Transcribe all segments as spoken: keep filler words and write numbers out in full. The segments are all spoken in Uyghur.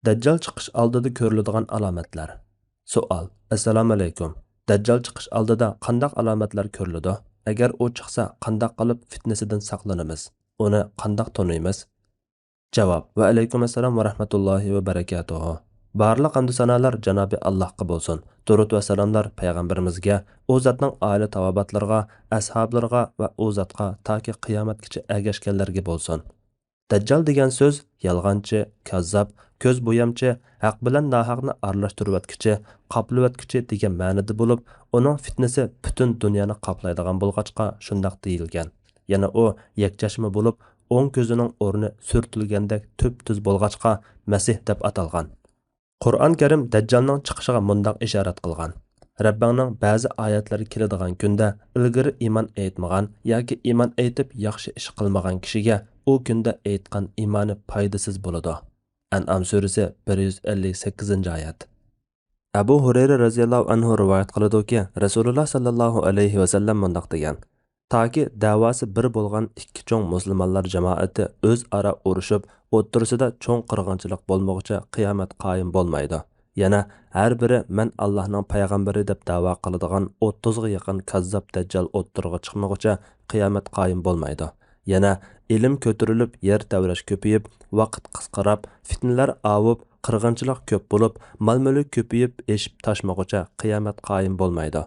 دەججال چىقىش ئالدىدا كۆرۈلىدىغان ئالامەتلەر. سوئال: ئەسسالامۇئەلەيكۇم. دەججال چىقىش ئالدىدا قانداق ئالامەتلەر كۆرۈلىدۇ؟ ئەگەر ئۇ چىقسا، قانداق قىلىپ فىتنىسىدىن ساقلىنىمىز؟ ئۇنى قانداق تونۇيمىز؟ جاۋاب: ۋەئەلەيكۇم ئەسسالام ۋە رەھمەتۇللاھى ۋە بەرەكاتۇھۇ. بارلىق ھەمدۇ سانالار جانابى ئاللاھقا بولسۇن. دۇرۇت ۋە سالاملار پەيغەمبىرىمىزگە، ئۇ زاتنىڭ ئائىلە تاۋابىئاتلىرىغا، ئەسھابلىرىغا ۋە ئۇ زاتقا تاكى قىيامەتكىچە ئەگەشكەنلەرگە بولسۇن. دەججال دېگەن سۆز يالغانچى، كاززاپ، كۆز بويامچى، ھەق بىلەن ناھەقنى ئارىلاشتۇرۇۋەتكۈچى، قاپلىۋەتكۈچى دېگەن مەنىدە بولۇپ، ئۇنىڭ فىتنىسى پۈتۈن دۇنيانى قاپلايدىغان بولغاچقا شۇنداق دېيىلگەن. يەنە ئۇ يەكچەشمە بولۇپ، ئوڭ كۆزىنىڭ ئورنى سۈرتۈلگەندەك تۈپتۈز بولغاچقا مەسىھ دەپ ئاتالغان. قۇرئان كەرىم دەججالنىڭ چىقىشىغا مۇنداق ئىشارەت قىلغان: رەببىڭنىڭ بەزى ئايەتلىرى كېلىدىغان كۈندە ئىلگىرى ئىمان ئېيتمىغان ياكى ئىمان ئېيتىپ ياخشى ئىش قىلمىغان كىشىگە ئۇ كۈندە ئېيتقان ئىمانى پايدىسىز بولىدۇ. ئەنئام سۈرىسى، بىر يۈز ئەللىك سەككىزىنچى ئايەت. ئەبۇ ھۇرەيرە رەزىياللاھۇ ئەنھۇ رىۋايەت قىلىدۇكى، رەسۇلۇللا ساللاللاھۇ ئەلەيھى ۋەسەللەم مۇنداق دېگەن: تاكى دەۋاسى بىر بولغان ئىككى چوڭ مۇسۇلمانلار جامائىتى ئۆزئارا ئۇرۇشۇپ، ئوتتۇرىسىدا چوڭ قىرغىنچىلىق بولمىغۇچە قىيامەت قايىم بولمايدۇ. يەنە ھەر بىرى مەن ئاللاھنىڭ پەيغەمبىرى دەپ دەۋا قىلىدىغان ئوتتۇزغا يېقىن كاززاپ دەججال ئوتتۇرىغا چىقمىغۇچە قىيامەت قايىم بولمايدۇ. يەنە ئىلىم كۆتۈرۈلۈپ، يەر تەۋرەش كۆپىيىپ، ۋاقىت قىسقىراپ، فىتنىلەر ئاۋۇپ، قىرغىنچىلىق كۆپ بولۇپ، مال-مۈلۈك كۆپىيىپ، ئېشىپ تاشمىغۇچە قىيامەت قايىم بولمايدۇ.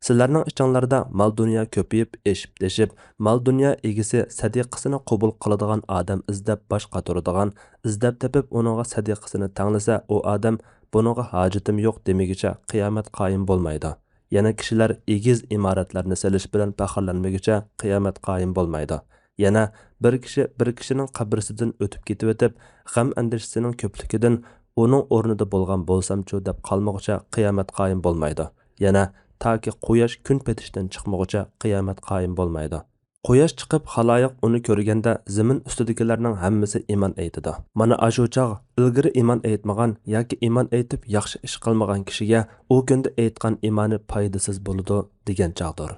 سىلەرنىڭ ئىچىڭلاردا مال-دۇنيا كۆپىيىپ، ئېشىپ-تېشىپ، مال-دۇنيا ئىگىسى سەدىقىسىنى قوبۇل قىلىدىغان ئادەم ئىزدەپ باش قاتۇرىدىغان، ئىزدەپ تېپىپ ئۇنىڭغا سەدىقىسىنى تەڭلىسە، ئۇ ئادەم «بۇنىڭغا ھاجىتىم يوق» دېمىگۈچە قىيامەت قايىم بولمايدۇ. يەنە كىشىلەر ئېگىز ئىمارەتلەرنى سېلىش بىلەن پەخىرلەنمىگۈچە قىيامەت قايىم بولمايدۇ. يەنە بىر كىشى بىر كىشىنىڭ قەبرىسىدىن ئۆتۈپ كېتىۋېتىپ، غەم-ئەندىشىسىنىڭ كۆپلۈكىدىن «ئۇنىڭ ئورنىدا بولغان بولسامچۇ» دەپ قالمىغۇچە قىيامەت قايىم بولمايدۇ. يەنە تاكى قۇياش كۈن پېتىشتىن چىقمىغۇچە قىيامەت قايىم بولمايدۇ. قۇياش چىقىپ، خالايىق ئۇنى كۆرگەندە، زېمىن ئۈستىدىكىلەرنىڭ ھەممىسى ئىمان ئېيتىدۇ. مانا ئاشۇ چاغ ئىلگىرى ئىمان ئېيتمىغان ياكى ئىمان ئېيتىپ ياخشى ئىش قىلمىغان كىشىگە ئۇ كۈندە ئېيتقان ئىمانى پايدىسىز بولىدۇ، دېگەن چاغدۇر.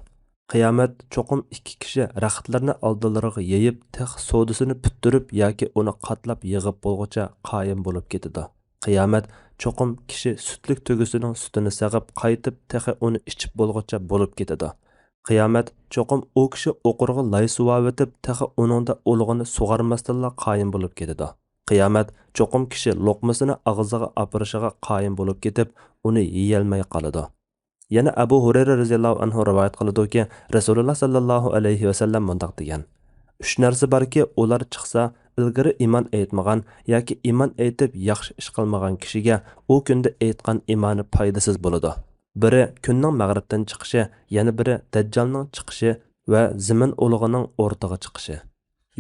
قىيامەت چوقۇم ئىككى كىشى رەختلىرىنى ئالدىلىرىغا يېيىپ، تېخى سودىسىنى پۈتتۈرۈپ ياكى ئۇنى قاتلاپ يىغىپ بولغۇچە قايىم بولۇپ كېتىدۇ. قىيامەت چوقۇم كىشى سۈتلۈك تۆگىسىنىڭ سۈتىنى سېغىپ، قايتىپ تېخى ئۇنى ئىچىپ بولغۇچە بولۇپ كېتىدۇ. قىيامەت چوقۇم ئۇ كىشى ئوقۇرغا لاي سۇۋاۋېتىپ، تېخى ئۇنىڭدا ئۇلىغىنى سۇغارماستىنلا قايىم بولۇپ كېتىدۇ. قىيامەت چوقۇم كىشى لوقمىسىنى ئاغزىغا ئاپىرىشىغا قايىم بولۇپ كېتىپ، ئۇنى يېيەلمەي قالىدۇ. يەنە ئەبۇ ھۇرەيرە رەزىياللاھۇ ئەنھۇ رىۋايەت قىلىدۇكى، رەسۇلۇللا ساللاللاھۇ ئەلەيھى ۋەسەللەم مۇنداق دېگەن: «ئۈچ نەرسە باركى، ئۇلار چىقسا، ئىلگىرى ئىمان ئېيتمىغان ياكى ئىمان ئېيتىپ ياخشى ئىش قىلمىغان كىشىگە ئۇ كۈندە ئېيتقان ئىمانى پايدىسىز بولىدۇ. بىرى كۈننىڭ مەغرىبتىن چىقىشى، يەنە بىرى دەججالنىڭ چىقىشى ۋە زېمىن ئۇلىغىنىڭ ئورتىغا چىقىشى.»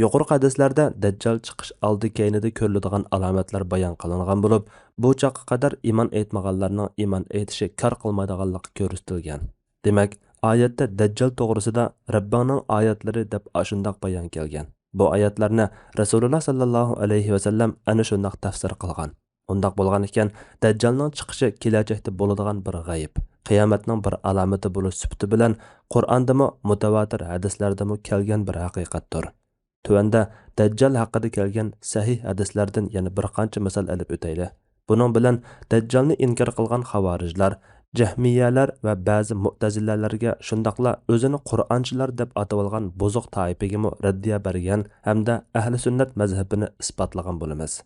يۇقىرىقى ھەدىسلەردە دەججال چىقىش ئالدى كەينىدە كۆرۈلىدىغان ئالامەتلەر بايان قىلىنغان بولۇپ، بۇ چاغقا قەدەر ئىمان ئېيتمىغانلارنىڭ ئىمان ئېيتىشى كار قىلمايدىغانلىقى كۆرسىتىلگەن. دېمەك، ئايەتتە دەججال توغرىسىدا «رەببىڭنىڭ ئايەتلىرى» دەپ ئاشۇنداق بايان كەلگەن. بۇ ئايەتلەرنى رەسۇلۇللا ساللاللاھۇ ئەلەيھى ۋەسەللەم ئەنە شۇنداق تەپسىر قىلغان. ئۇنداق بولغان ئىكەن، دەججالنىڭ چىقىشى كېلەچەكتە بولىدىغان بىر غەيىب، قىيامەتنىڭ بىر ئالامىتى بولۇش سۈپىتى بىلەن قۇرئاندىمۇ، مۇتەۋاتىر ھەدىسلەردىمۇ كەلگەن بىر ھەقىقەتتۇر. تۆۋەندە دەججال ھەققىدە كەلگەن سەھىھ ھەدىسلەردىن يەنە بىر قانچە مىسال ئېلىپ ئۆتەيلى. بۇنىڭ بىلەن دەججالنى ئىنكار قىلغان خاۋارىجلار، جەھمىيەلەر ۋە بەزى مۇئتەزىلەلەرگە، شۇنداقلا ئۆزىنى قۇرئانچىلار دەپ ئاتىۋالغان بۇزۇق تائىپىگىمۇ رەددىيە بەرگەن ھەمدە ئەھلى سۈننەت مەزھىپىنى ئىسپاتلىغان بولىمىز.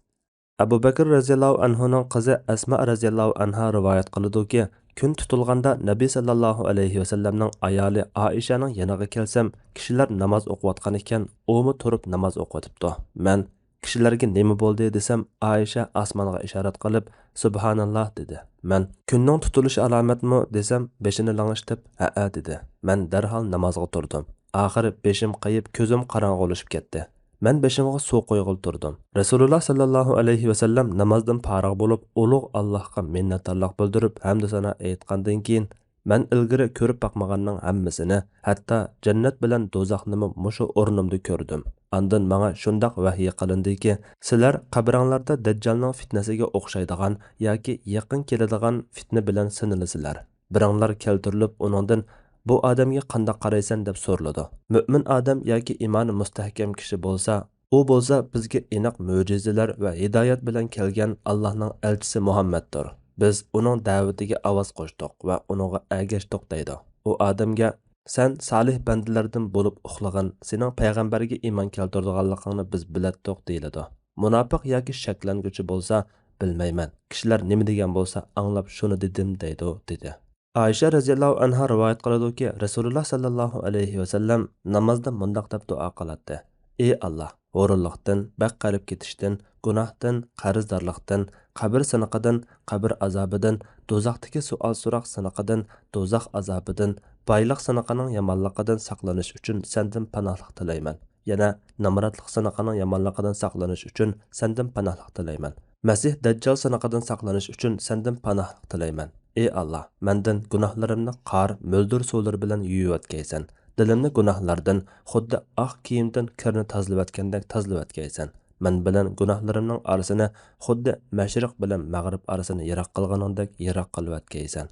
ئەبۇ بەكرى رەزىياللاھۇ ئەنھۇنىڭ قىزى ئەسما رەزىياللاھۇ ئەنھا رىۋايەت قىلىدۇكى، كۈن تۇتۇلغاندا نەبى ساللاللاھۇ ئەلەيھى ۋەسەللەمنىڭ ئايالى ئائىشەنىڭ يېنىغا كەلسەم، كىشىلەر ناماز ئوقۇۋاتقان ئىكەن، ئۇمۇ تۇرۇپ ناماز ئوقۇۋېتىپتۇ. مەن، «كىشىلەرگە نېمە بولدى؟» دېسەم، ئائىشە ئاسمانغا ئىشارەت قىلىپ، «سۇبھاناللاھ» دېدى. مەن، «كۈننىڭ تۇتۇلۇشى ئالامەتمۇ؟» دېسەم، بېشىنى لىڭشىتىپ، «ھەئە» دېدى. مەن دەرھال نامازغا تۇردۇم. ئاخىرى بېشىم قېيىپ، كۆزۈم قاراڭغۇلىشىپ كەتتى. مەن بېشىمغا سۇ قۇيغىلى تۇردۇم. رەسۇلۇللا ساللاللاھۇ ئەلەيھى ۋەسەللەم نامازدىن پارىغ بولۇپ، ئۇلۇغ ئاللاھقا مىننەتدارلىق بىلدۈرۈپ، ھەمدۇ سانا ئېيتقاندىن كېيىن، مەن ئىلگىرى كۆرۈپ باقمىغاننىڭ ھەممىسىنى، ھەتتا جەننەت بىلەن دوزاخنىمۇ مۇشۇ ئورنۇمدا كۆردۈم. ئاندىن ماڭا شۇنداق ۋەھيى قىلىندىكى، سىلەر قەبرەڭلەردە دەججالنىڭ فىتنىسىگە ئوخشايدىغان ياكى يېقىن كېلىدىغان فىتنە بىلەن سىنىلىسىلەر. بىرىڭلار كەلتۈرۈلۈپ، ئۇنىڭدىن، «بۇ ئادەمگە قانداق قارايسەن؟» دەپ سورىلىدۇ. مۆمىن ئادەم ياكى ئىمانى مۇستەھكەم كىشى بولسا، ئۇ بولسا بىزگە ئېنىق مۆجىزىلەر ۋە ھىدايەت بىلەن كەلگەن ئاللاھنىڭ ئەلچىسى مۇھەممەدتۇر. بىز ئۇنىڭ دەۋىتىگە ئاۋاز قوشتۇق ۋە ئۇنىڭغا ئەگەشتۇق دەيدۇ. ئۇ ئادەمگە، سەن سالىھ بەندىلەردىن بولۇپ ئۇخلىغىن، سېنىڭ پەيغەمبەرگە ئىمان كەلتۈرىدىغانلىقىڭنى بىز بىلەتتۇق دېيىلىدۇ. مۇناپىق ياكى شەكلەنگۈچى بولسا، بىلمەيمەن، كىشىلەر نېمە دېگەن بولسا ئاڭلاپ شۇنى دېدىم دەيدۇ، دېدى. ئائىشە رەزىياللاھۇ ئەنھا رىۋايەت قىلىدۇكى، رەسۇلۇللا ساللاللاھۇ ئەلەيھى ۋەسەللەم نامازدا مۇنداق دەپ دۇئا قىلاتتى: ئى ئاللا، ھۇرۇنلۇقتىن، بەك قېرىپ كېتىشتىن، گۇناھتىن، قەرزدارلىقتىن، قەبرە سىنىقىدىن، قەبرە ئازابىدىن، دوزاختىكى سوئال سوراق سىنىقىدىن، دوزاخ ئازابىدىن، بايلىق سىنىقىنىڭ يامانلىقىدىن ساقلىنىش ئۈچۈن سەندىن پاناھلىق تىلەيمەن. يەنە نامراتلىق سىنىقىنىڭ يامانلىقىدىن ساقلىنىش ئۈچۈن سەندىن پاناھلىق تىلەيمەن. مەسىھ دەججال سىنىقىدىن ساقلىنىش ئۈچۈن سەندىن پاناھلىق تىلەيمەن. ئى ئاللا، مەندىن گۇناھلىرىمنى قار، مۆلدۈر سۇلىرى بىلەن يۇيۇۋەتكەيسەن. دىلىمنى گۇناھلاردىن خۇددى ئاق كىيىمدىن كىرنى تازىلىۋەتكەندەك تازىلىۋەتكەيسەن. مەن بىلەن گۇناھلىرىمنىڭ ئارىسىنى خۇددى مەشرىق بىلەن مەغرىب ئارىسىنى يىراق قىلغىنىڭدەك يىراق قىلىۋەتكەيسەن.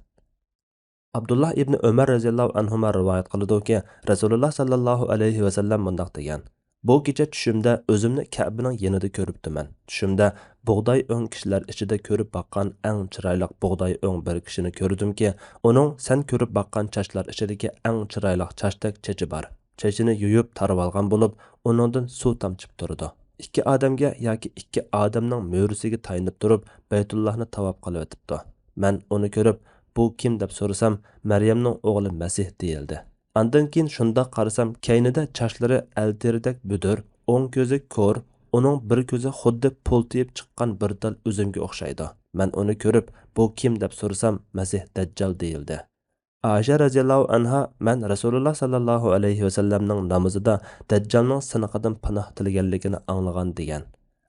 ئابدۇللا ئىبنى ئۆمەر رەزىياللاھۇ ئەنھۇما رىۋايەت قىلىدۇكى، رەسۇلۇللا ساللاللاھۇ ئەلەيھى ۋەسەللەم مۇنداق دېگەن: بۇ كېچە چۈشۈمدە ئۆزۈمنى كەبىنىڭ يېنىدا كۆرۈپتىمەن. چۈشۈمدە بۇغداي ئۆڭ كىشىلەر ئىچىدە كۆرۈپ باققان ئەڭ چىرايلىق بۇغداي ئۆڭ بىر كىشىنى كۆردۈمكى، ئۇنىڭ سەن كۆرۈپ باققان چاچلار ئىچىدىكى ئەڭ چىرايلىق چاچتەك چېچى بار. چېچىنى يۇيۇپ تارىۋالغان بولۇپ، ئۇنىڭدىن سۇ تامچىپ تۇرىدۇ. ئىككى ئادەمگە ياكى ئىككى ئادەمنىڭ مۈرىسىگە تايىنىپ تۇرۇپ، بەيتۇللاھنى تاۋاپ قىلىۋېتىپتۇ. مەن ئۇنى كۆرۈپ، بۇ كىم دەپ سورىسام، مەريەمنىڭ ئوغلى مەسىھ دېيىلدى. ئاندىن كېيىن شۇنداق قارىسام، كەينىدە چاچلىرى ئەلتىرىدەك بۈدۈر، ئوڭ كۆزى كور، ئۇنىڭ بىر كۆزى خۇددى پۇلتىيىپ چىققان بىر تال ئۈزۈمگە ئوخشايدۇ. مەن ئۇنى كۆرۈپ، بۇ كىم دەپ سورىسام، مەسىھ دەججال دېيىلدى. ئائىشە رەزىياللاھۇ ئەنھا، مەن رەسۇلۇللا ساللاللاھۇ ئەلەيھى ۋەسەللەمنىڭ نامىزىدا دەججالنىڭ سىنىقىدىن پاناھ تىلىگەنلىكىنى ئاڭلىغان دېگەن.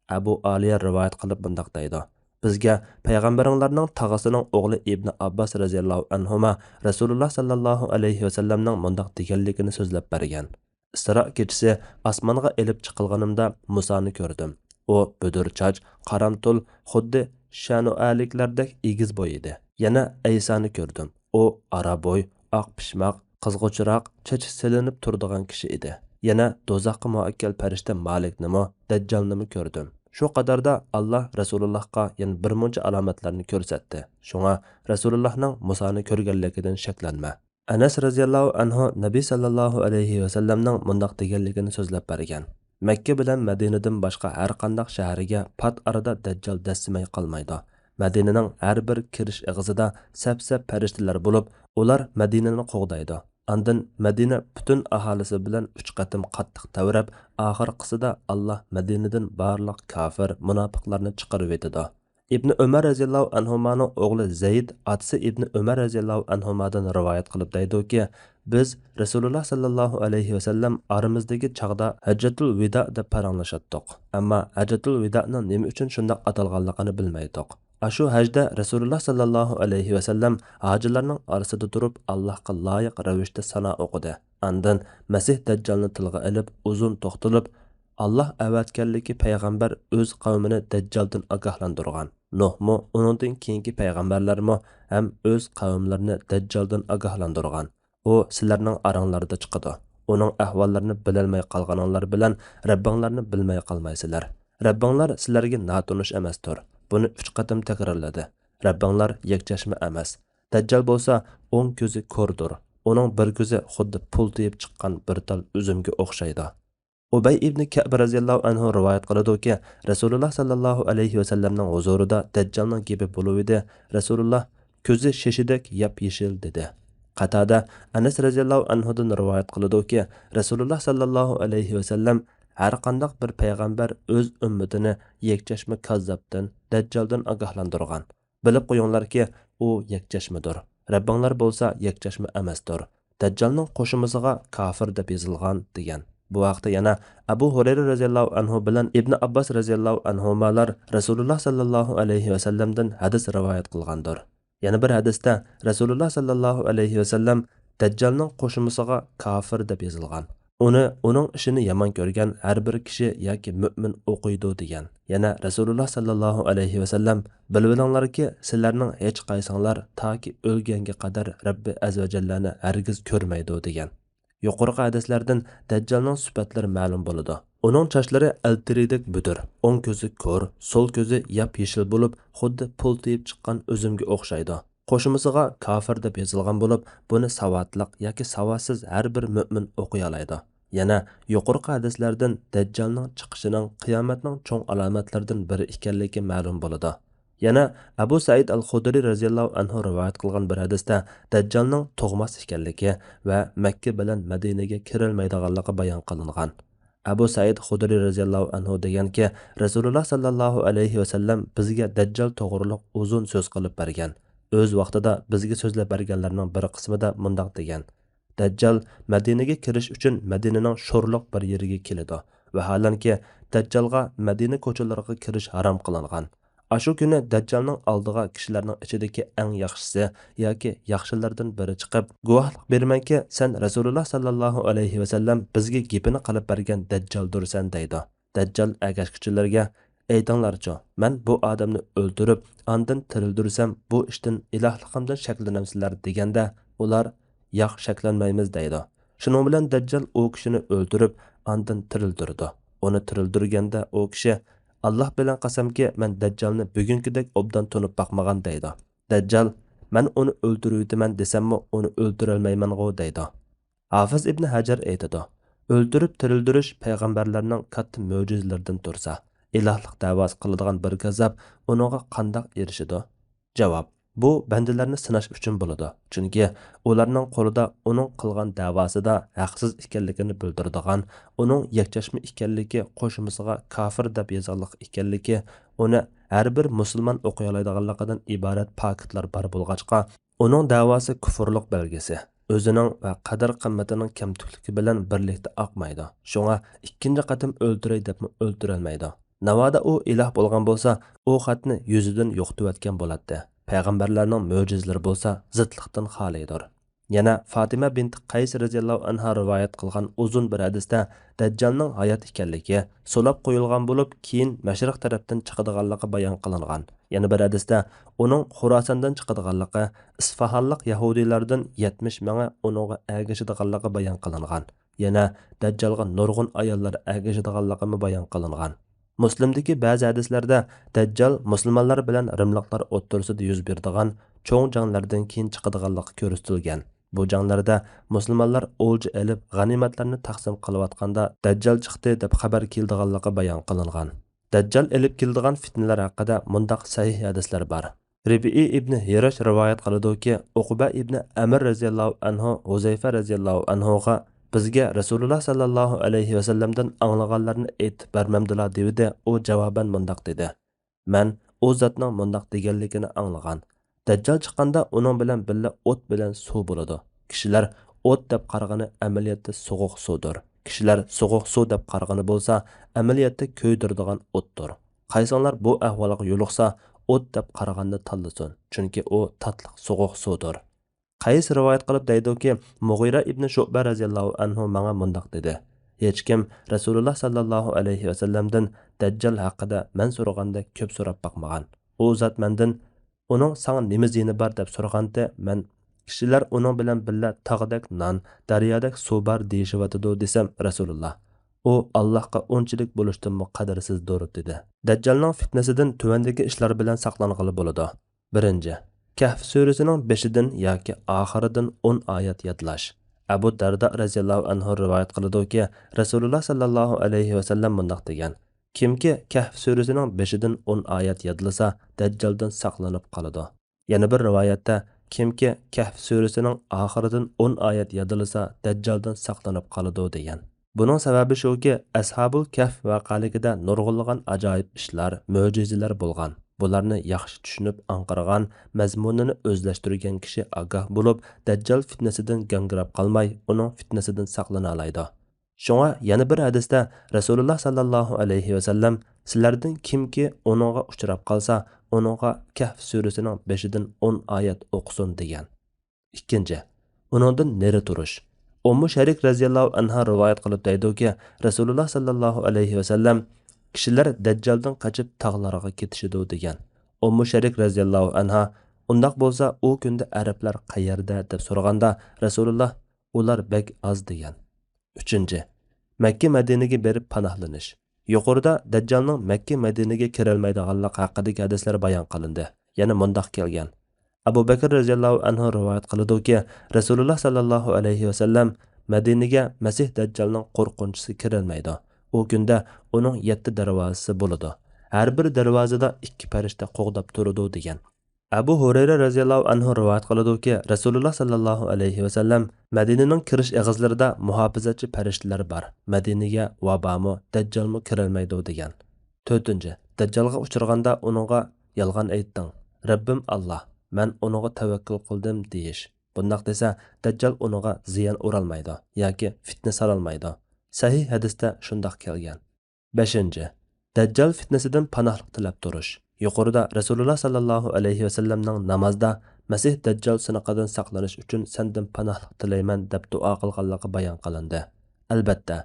ئەبۇ ئالىيە رىۋايەت قىلىپ مۇنداق دەيدۇ: بىزگە پەيغەمبىرىڭلارنىڭ تاغىسىنىڭ ئوغلى ئىبنى ئابباس رەزىياللاھۇ ئەنھۇما رەسۇلۇللا ساللاللاھۇ ئەلەيھى ۋەسەللەمنىڭ مۇنداق دېگەنلىكىنى سۆزلەپ بەرگەن. ئىسرا كېچىسى ئاسمانغا ئېلىپ چىقىلغىنىمدا مۇسانى كۆردۈم. ئۇ بۈدۈر چاچ، قارامتۇل، خۇددى شەنۇئەلىكلەردەك ئېگىز بوي ئىدى. يەنە ئەيسانى كۆردۈم. ئۇ ئارا بوي، ئاق پىشماق، قىزغۇچراق، چېچى سېلىنىپ تۇرىدىغان كىشى ئىدى. يەنە دوزاخقا مۇئەككەل پەرىشتە مالىكنىمۇ، دەججالنىمۇ كۆردۈم. شۇ قاتاردا ئاللا رەسۇلۇللاھقا يەنە بىر مۇنچە ئالامەتلەرنى كۆرسەتتى. شۇڭا رەسۇلۇللاھنىڭ مۇسانى كۆرگەنلىكىدىن شەكلەنمە. ئەنەس رەزىياللاھۇ ئەنھۇ نەبى ساللاللاھۇ ئەلەيھى ۋەسەللەمنىڭ مۇنداق دېگەنلىكىنى سۆزلەپ بەرگەن: مەككە بىلەن مەدىنىدىن باشقا ھەر قانداق شەھەرگە پات ئارىدا دەججال دەسسىمەي قالمايدۇ. مەدىنىنىڭ ھەر بىر كىرىش ئېغىزىدا سەپ-سەپ پەرىشتىلەر بولۇپ، ئۇلار مەدىنىنى قوغدايدۇ. ئاندىن مەدىنە پۈتۈن ئاھالىسى بىلەن ئۈچ قېتىم قاتتىق تەۋرەپ، ئاخىرقىسىدا ئاللا مەدىنىدىن بارلىق كاپىر، مۇناپىقلارنى چىقىرىۋېتىدۇ. ئىبنى ئۆمەر رەزىياللاھۇ ئەنھۇمانىڭ ئوغلى زەيد ئاتىسى ئىبنى ئۆمەر رەزىياللاھۇ ئەنھۇمادىن رىۋايەت قىلىپ دەيدۇكى، بىز رەسۇلۇللا ساللاللاھۇ ئەلەيھى ۋەسەللەم ئارىمىزدىكى چاغدا ھەججەتۇل ۋىدا دەپ پاراڭلىشاتتۇق. ئەمما ھەججەتۇل ۋىدانىڭ نېمە ئۈچۈن شۇنداق ئاتالغانلىقىنى بىلمەيتتۇق. ئاشۇ ھەجدە رەسۇلۇللا ساللاللاھۇ ئەلەيھى ۋەسەللەم ھاجىلارنىڭ ئارىسىدا تۇرۇپ، ئاللاھقا لايىق رەۋىشتە سانا ئوقۇدى. ئاندىن مەسىھ دەججالنى تىلغا ئېلىپ، ئۇزۇن توختىلىپ، ئاللاھ ئەۋەتكەنلىكى پەيغەمبەر ئۆز قەۋمىنى دەججالدىن ئاگاھلاندۇرغان. نۇھمۇ، ئۇنىڭدىن كېيىنكى پەيغەمبەرلەرمۇ ھەم ئۆز قەۋملىرىنى دەججالدىن ئاگاھلاندۇرغان. ئۇ سىلەرنىڭ ئاراڭلاردا چىقىدۇ. ئۇنىڭ ئەھۋاللىرىنى بىلەلمەي قالغىنىڭلار بىلەن رەببىڭلارنى بىلمەي قالمايسىلەر. رەببىڭلار سىلەرگە ناتونۇش ئەمەستۇر. بۇنى ئۈچ قېتىم تەكرارلىدى. رەببىڭلار يەكچەشمە ئەمەس. دەججال بولسا ئوڭ كۆزى كوردۇر. ئۇنىڭ بىر كۆزى خۇددى پۇلتىيىپ چىققان بىر تال ئۈزۈمگە ئوخشايدۇ. ئۇبەي ئىبنى كەئب رەزىياللاھۇ ئەنھۇ رىۋايەت قىلىدۇكى، رەسۇلۇللا ساللاللاھۇ ئەلەيھى ۋەسەللەمنىڭ ھۇزۇرىدا دەججالنىڭ گېپى بولۇۋىدى، رەسۇلۇللا، كۆزى شېشىدەك ياپيېشىل دېدى. قاتادە، ئەنەس رەزىياللاھۇ ئەنھۇدىن رىۋايەت قىلىدۇكى، رەسۇلۇللا ساللاللاھۇ ئەلەيھى ۋەسەللەم، ھەرقانداق بىر پەيغەمبەر ئۆز ئۈممىتىنى يەكچەشمە كاززاپتىن، دەججالدىن ئاگاھلاندۇرغان. بىلىپ قويۇڭلاركى، ئۇ يەكچەشمىدۇر. رەببىڭلار بولسا يەكچەشمە ئەمەستۇر. دەججالنىڭ قوشۇمىسىغا كافىر دەپ يېزىلغان، دېگەن. بۇ ھەقتە يەنە ئەبۇ ھۇرەيرە رەزىياللاھۇ ئەنھۇ بىلەن ئىبنى ئابباس رەزىياللاھۇ ئەنھۇمالار رەسۇلۇللا ساللاللاھۇ ئەلەيھى ۋەسەللەمدىن ھەدىس رىۋايەت قىلغاندۇر. يەنە بىر ھەدىستە رەسۇلۇللا ساللاللاھۇ ئەلەيھى ۋەسەللەم، دەججالنىڭ قوشۇمىسىغا كافىر دەپ يېزىلغان. ئۇنى، ئۇنىڭ ئىشىنى يامان كۆرگەن ھەر بىر كىشى ياكى مۆمىن ئوقۇيدۇ، دېگەن. يەنە رەسۇلۇللا ساللاللاھۇ ئەلەيھى ۋەسەللەم، بىلىۋېلىڭلاركى، سىلەرنىڭ ھېچقايسىڭلار تاكى ئۆلگەنگە قەدەر رەببى ئەززەۋەجەللەنى ھەرگىز كۆرمەيدۇ، دېگەن. يۇقىرىقى ھەدىسلەردىن دەججالنىڭ سۈپەتلىرى مەلۇم بولىدۇ. ئۇنىڭ چاچلىرى ئەلتىرىدەك بۈدۈر، ئوڭ كۆزى كور، سول كۆزى ياپيېشىل بولۇپ، خۇددى پۇل تېيىپ چىققان ئۈزۈمگە ئوخشايدۇ. قوشۇمىسىغا كافىر دەپ يېزىلغان بولۇپ، بۇنى ساۋاتلىق ياكى ساۋاتسىز ھەر بىر مۆمىن ئوقۇيالايدۇ. يەنە يۇقىرىقى ھەدىسلەردىن دەججالنىڭ چىقىشىنىڭ قىيامەتنىڭ چوڭ ئالامەتلىرىدىن بىرى ئىكەنلىكى مەلۇم بولىدۇ. يەنە ئەبۇ سەئىد ئەل خۇدرى رەزىياللاھۇ ئەنھۇ رىۋايەت قىلغان بىر ھەدىستە دەججالنىڭ تۇغماس ئىكەنلىكى ۋە مەككە بىلەن مەدىنىگە كىرەلمەيدىغانلىقى بايان قىلىنغان. ئەبۇ سەئىد خۇدرى رەزىياللاھۇ ئەنھۇ دېگەنكى، رەسۇلۇللا ساللاللاھۇ ئەلەيھى ۋەسەللەم بىزگە دەججال توغرۇلۇق ئۇزۇن سۆز قىلىپ بەرگەن. ئۆز ۋاقتىدا بىزگە سۆزلەپ بەرگەنلەرنىڭ بىر قىسمىدا مۇنداق دېگەن: دەججال مەدىنىگە كىرىش ئۈچۈن مەدىنىنىڭ شورلۇق بىر يېرىگە كېلىدۇ. ۋەھالەنكى، دەججالغا مەدىنە كوچىلىرىغا كىرىش ھارام قىلىنغان. ئاشۇ كۈنى دەججالنىڭ ئالدىغا كىشىلەرنىڭ ئىچىدىكى ئەڭ ياخشىسى ياكى ياخشىلاردىن بىرى چىقىپ، گۇۋاھلىق بېرىمەنكى، سەن رەسۇلۇللا ساللاللاھۇ ئەلەيھى ۋەسەللەم بىزگە گېپىنى قىلىپ بەرگەن دەججالدۇرسەن دەيدۇ. دەججال ئەگەشكۈچىلەرگە، ئېيتىڭلارچۇ، مەن بۇ ئادەمنى ئۆلتۈرۈپ، ئاندىن تىرىلدۈرسەم، بۇ ئىشتىن ئىلاھلىقىمدىن شەكلىنەمسىلەر دېگەندە، ئۇلار، ياق، شەكلەنمەيمىز دەيدۇ. شۇنىڭ بىلەن دەججال ئۇ كىشىنى ئۆلتۈرۈپ، ئاندىن تىرىلدۈرىدۇ. ئۇنى تىرىلدۈرگەندە ئۇ كىشى، ئاللاھ بىلەن قەسەمكى، مەن دەججالنى بۈگۈنكىدەك ئوبدان تونۇپ باقمىغان دەيدۇ. دەججال، مەن ئۇنى ئۆلتۈرۈۋېتىمەن دېسەممۇ ئۇنى ئۆلتۈرەلمەيمەنغۇ دەيدۇ. ھافىز ئىبنى ھەجەر ئېيتىدۇ، ئۆلتۈرۈپ تىرىلدۈرۈش پەيغەمبەرلەرنىڭ كاتتا مۆجىزىلىرىدىن تۇرسا، ئىلاھلىق دەۋاسى قىلىدىغان بىر كاززاپ ئۇنىڭغا قانداق ئېرىشىدۇ؟ جاۋاب، بۇ بەندىلەرنى سىناش ئۈچۈن بولىدۇ. چۈنكى ئۇلارنىڭ قولىدا ئۇنىڭ قىلغان دەۋاسىدا ھەقسىز ئىكەنلىكىنى بىلدۈرىدىغان، ئۇنىڭ يەكچەشمە ئىكەنلىكى، قوشۇمىسىغا كافىر دەپ يېزىقلىق ئىكەنلىكى، ئۇنى ھەر بىر مۇسۇلمان ئوقۇيالايدىغانلىقىدىن ئىبارەت پاكىتلار بار بولغاچقا، ئۇنىڭ دەۋاسى كۇفۇرلۇق بەلگىسى، ئۆزىنىڭ ۋە قەدىر-قىممىتىنىڭ كەمتۈكلۈكى بىلەن بىرلىكتە ئاقمايدۇ. شۇڭا ئىككىنچى قېتىم ئۆلتۈرەي دەپمۇ ئۆلتۈرەلمەيدۇ. ناۋادا ئۇ ئىلاھ بولغان بولسا، ئۇ خەتنى يۈزىدىن يوقىتىۋەتكەن بولاتتى. پەيغەمبەرلەرنىڭ مۆجىزىلىرى بولسا زىتلىقتىن خالىيدۇر. يەنە فاتىمە بىنت قەيس رەزىياللاھۇ ئەنھا رىۋايەت قىلغان ئۇزۇن بىر ھەدىستە دەججالنىڭ ھايات ئىكەنلىكى، سولاپ قويۇلغان بولۇپ، كېيىن مەشرىق تەرەپتىن چىقىدىغانلىقى بايان قىلىنغان. يەنە بىر ھەدىستە ئۇنىڭ خوراساندىن چىقىدىغانلىقى، ئىسفاھانلىق يەھۇدىيلاردىن يەتمىش مىڭى ئۇنىڭغا ئەگىشىدىغانلىقى بايان قىلىنغان. يەنە دەججالغا نۇرغۇن ئاياللار ئەگىشىدىغانلىقىمۇ بايان قىلىنغان. مۇسلىمدىكى بەزى ھەدىسلەردە دەججال مۇسۇلمانلار بىلەن رىملىقلار ئوتتۇرىسىدا يۈز بېرىدىغان چوڭ جەڭلەردىن كېيىن چىقىدىغانلىقى كۆرسىتىلگەن. بۇ جەڭلەردە مۇسۇلمانلار ئولجا ئېلىپ، غەنىيمەتلەرنى تەقسىم قىلىۋاتقاندا، دەججال چىقتى دەپ خەۋەر كېلىدىغانلىقى بايان قىلىنغان. دەججال ئېلىپ كېلىدىغان فىتنىلەر ھەققىدە مۇنداق سەھىھ ھەدىسلەر بار. رىبىئى ئىبنى ھىرىش رىۋايەت قىلىدۇكى، ئۇقبە ئىبنى ئەمىر رەزىياللاھۇ ئەنھۇ ھۇزەيفە رەزىياللاھۇ ئەنھۇغا، بىزگە رەسۇلۇللا ساللاللاھۇ ئەلەيھى ۋەسەللەمدىن ئاڭلىغانلارنى ئېيتىپ بەرمەمدىلا دېۋىدى. ئۇ جاۋابەن مۇنداق دېدى، مەن ئۇ زاتنىڭ مۇنداق دېگەنلىكىنى ئاڭلىغان، دەججال چىققاندا ئۇنىڭ بىلەن بىللە ئوت بىلەن سۇ بولىدۇ. كىشىلەر ئوت دەپ قارىغىنى ئەمەلىيەتتە سوغۇق سۇدۇر. كىشىلەر سوغۇق سۇ دەپ قارىغىنى بولسا ئەمەلىيەتتە كۆيدۈرىدىغان ئوتتۇر. قايسىڭلار بۇ ئەھۋالغا يولۇقسا، ئوت دەپ قارىغاننى تاللىسۇن، چۈنكى ئۇ تاتلىق سوغۇق سۇدۇر. قەيس رىۋايەت قىلىپ دەيدۇكى، مۇغىرە ئىبنى شۇئبە رەزىياللاھۇ ئەنھۇ ماڭا مۇنداق دېدى، ھېچكىم رەسۇلۇللا ساللاللاھۇ ئەلەيھى ۋەسەللەمدىن دەججال ھەققىدە مەن سورىغاندەك كۆپ سوراپ باقمىغان. ئۇ زات مەندىن، ئۇنىڭ ساڭا نېمە زىيىنى بار دەپ سورىغانتى، مەن، كىشىلەر ئۇنىڭ بىلەن بىللە تاغدەك نان، دەريادەك سۇ بار دېيىشىۋاتىدۇ دېسەم، رەسۇلۇللا، ئۇ ئاللاھقا ئۇنچىلىك بولۇشتىنمۇ قەدىرسىزدۇر دېدى. دەججالنىڭ فىتنىسىدىن تۆۋەندىكى ئىشلار بىلەن ساقلانغىلى بولىدۇ. بىرىنچى، كەھف سۈرىسىنىڭ بېشىدىن ياكى ئاخىرىدىن ئون ئايەت يادلاش. ئەبۇ دەردا رەزىياللاھۇ ئەنھۇ رىۋايەت قىلىدۇكى، رەسۇلۇللا ساللاللاھۇ ئەلەيھى ۋەسەللەم مۇنداق دېگەن، كىمكى كەھف سۈرىسىنىڭ بېشىدىن ئون ئايەت يادلىسا، دەججالدىن ساقلىنىپ قالىدۇ. يەنە بىر رىۋايەتتە، كىمكى كەھف سۈرىسىنىڭ ئاخىرىدىن ئون ئايەت يادلىسا، دەججالدىن ساقلىنىپ قالىدۇ دېگەن. بۇنىڭ سەۋەبى شۇكى، ئەسھابۇل كەھف ۋەقەلىكىدە نۇرغۇنلىغان ئاجايىپ ئىشلار، مۆجىزىلەر بولغان. بۇلارنى ياخشى چۈشىنىپ ئاڭقىرغان، مەزمۇنىنى ئۆزلەشتۈرگەن كىشى ئاگاھ بولۇپ، دەججال فىتنىسىدىن گاڭگىراپ قالماي، ئۇنىڭ فىتنىسىدىن ساقلىنالايدۇ. شۇڭا يەنە بىر ھەدىستە رەسۇلۇللا ساللاللاھۇ ئەلەيھى ۋەسەللەم، سىلەردىن كىمكى ئۇنىڭغا ئۇچراپ قالسا، ئۇنىڭغا كەھف سۈرىسىنىڭ بېشىدىن ئون ئايەت ئوقۇسۇن دېگەن. ئىككىنچى، ئۇنىڭدىن نېرى تۇرۇش. ئۇممۇ شەرىك رەزىياللاھۇ ئەنھا رىۋايەت قىلىپ دەيدۇكى، رەسۇلۇللا ساللاللاھۇ ئەلەيھى ۋەسەللەم، كىشىلەر دەججالدىن قېچىپ تاغلارغا كېتىشىدۇ دېگەن. ئۇممۇ شەرىك رەزىياللاھۇ ئەنھا، ئۇنداق بولسا ئۇ كۈندە ئەرەبلەر قەيەردە دەپ سورىغاندا، رەسۇلۇللا، ئۇلار بەك ئاز دېگەن. ئۈچىنچى، مەككە مەدىنىگە بېرىپ پاناھلىنىش. يۇقىرىدا دەججالنىڭ مەككە مەدىنىگە كىرەلمەيدىغانلىق ھەققىدىكى ھەدىسلەر بايان قىلىندى. يەنە مۇنداق كەلگەن. ئەبۇ بەكىر رەزىياللاھۇ ئەنھۇ رىۋايەت قىلىدۇكى، رەسۇلۇللا ساللاللاھۇ ئەلەيھى ۋەسەللەم، مەدىنىگە مەسىھ دەججالنىڭ قورقۇنچىسى كىرەلمەيدۇ. ئۇ كۈندە ئۇنىڭ يەتتە دەرۋازىسى بولىدۇ. ھەر بىر دەرۋازىدا ئىككى پەرىشتە قوغداپ تۇرىدۇ، دېگەن. ئەبۇ ھۇرەيرە رەزىياللاھۇ ئەنھۇ رىۋايەت قىلىدۇكى، رەسۇلۇللا ساللاللاھۇ ئەلەيھى ۋەسەللەم، مەدىنىنىڭ كىرىش ئېغىزلىرىدا مۇھاپىزەتچى پەرىشتىلەر بار. مەدىنىگە ۋابامۇ، دەججالمۇ كىرەلمەيدۇ، دېگەن. تۆتىنچى، دەججالغا ئۇچرىغاندا ئۇنىڭغا يالغان ئېيتتىڭ، رەببىم ئاللا، مەن ئۇنىڭغا تەۋەككۈل قىلدىم، دېيىش. بۇنداق دېسە، دەججال ئۇنىڭغا زىيان ئۇرالمايدۇ ياكى فىتنە سالالمايدۇ. سەھىھ ھەدىستە شۇنداق كەلگەن. بەشىنچى، دەججال فىتنىسىدىن پاناھلىق تىلەپ تۇرۇش. يۇقىرىدا رەسۇلۇللا ساللاللاھۇ ئەلەيھى ۋەسەللەمنىڭ نامازدا مەسىھ دەججال سىنىقىدىن ساقلىنىش ئۈچۈن سەندىن پاناھلىق تىلەيمەن دەپ دۇئا قىلغانلىقى بايان قىلىندى. ئەلبەتتە،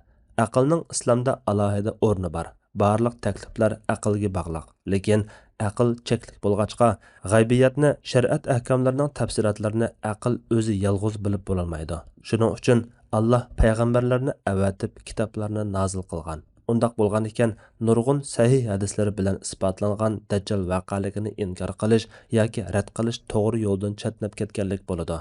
ئەقىلنىڭ ئىسلامدا ئالاھىدە ئورنى بار. بارلىق تەكلىپلەر ئەقىلگە باغلىق. لېكىن ئەقىل چەكلىك بولغاچقا، غەيبىياتنى، شەرىئەت ئەھكاملىرىنىڭ تەپسىلاتلىرىنى ئەقىل ئۆزى يالغۇز بىلىپ بولالمايدۇ. شۇنىڭ ئۈچۈن ئاللا پەيغەمبەرلەرنى ئەۋەتىپ، كىتابلارنى نازىل قىلغان. ئۇنداق بولغانىكەن، نۇرغۇن سەھىھ ھەدىسلىرى بىلەن ئىسپاتلانغان دەججال ۋەقەلىكىنى ئىنكار قىلىش ياكى رەت قىلىش توغرا يولدىن چەتنەپ كەتكەنلىك بولىدۇ.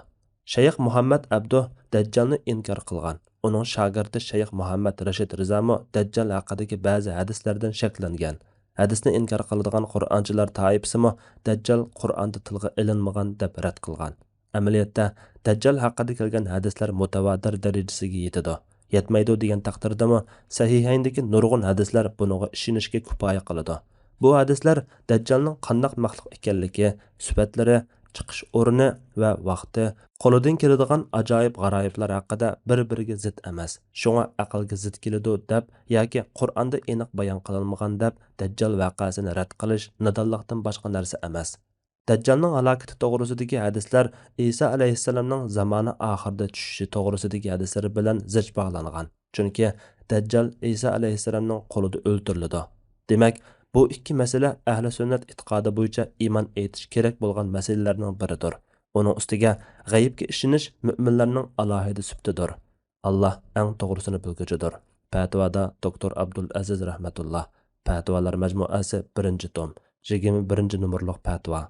شەيخ مۇھەممەد ئەبدۇھ دەججالنى ئىنكار قىلغان. ئۇنىڭ شاگىرتى شەيخ مۇھەممەد رەشىد رىزامۇ دەججال ھەققىدىكى بەزى ھەدىسلەردىن شەكلەنگەن. ھەدىسنى ئىنكار قىلىدىغان قۇرئانچىلار تائىپىسىمۇ دەججال قۇرئاندا تىلغا ئېلىنمىغان دەپ رەت قىلغان. ئەمەلىيەتتە، دەججال ھەققىدە كەلگەن ھەدىسلەر مۇتەۋاتىر دەرىجىسىگە يېتىدۇ. يەتمەيدۇ دېگەن تەقدىردىمۇ، سەھىھەيندىكى نۇرغۇن ھەدىسلەر بۇنىڭغا ئىشىنىشكە كۇپايە قىلىدۇ. بۇ ھەدىسلەر دەججالنىڭ قانداق مەخلۇق ئىكەنلىكى، سۈپەتلىرى، چىقىش ئورنى ۋە ۋاقتى، قولىدىن كېلىدىغان ئاجايىپ غارايىپلار ھەققىدە بىر-بىرىگە زىت ئەمەس، شۇڭا ئەقىلگە زىت كېلىدۇ دەپ ياكى قۇرئاندا ئېنىق بايان قىلىنمىغان دەپ دەججال ۋەقەسىنى رەت قىلىش نادانلىقتىن باشقا نەرسە ئەمەس. دەججالنىڭ ھالاكىتى توغرىسىدىكى ھەدىسلەر ئىسا ئەلەيھىسسالامنىڭ زامانە ئاخىرىدا چۈشۈشى توغرىسىدىكى ھەدىسلىرى بىلەن زىچ باغلانغان. چۈنكى دەججال ئىسا ئەلەيھىسسالامنىڭ قولىدا ئۆلتۈرۈلىدۇ. دېمەك، بۇ ئىككى مەسىلە ئەھلى سۈننەت ئېتىقادى بويىچە ئىمان ئېيتىش كېرەك بولغان مەسىلىلەرنىڭ بىرىدۇر. ئۇنىڭ ئۈستىگە غەيىبكە ئىشىنىش مۆمىنلەرنىڭ ئالاھىدە سۈپىتىدۇر. ئاللا ئەڭ توغرىسىنى بىلگۈچىدۇر. پەتىۋادا دوكتور ئابدۇل ئەزىز رەھمەتۇللا. پەتىۋالار مەجمۇئەسى، بىرىنچى توم، يىگىرمە بىرىنچى نومۇرلۇق پەتىۋا.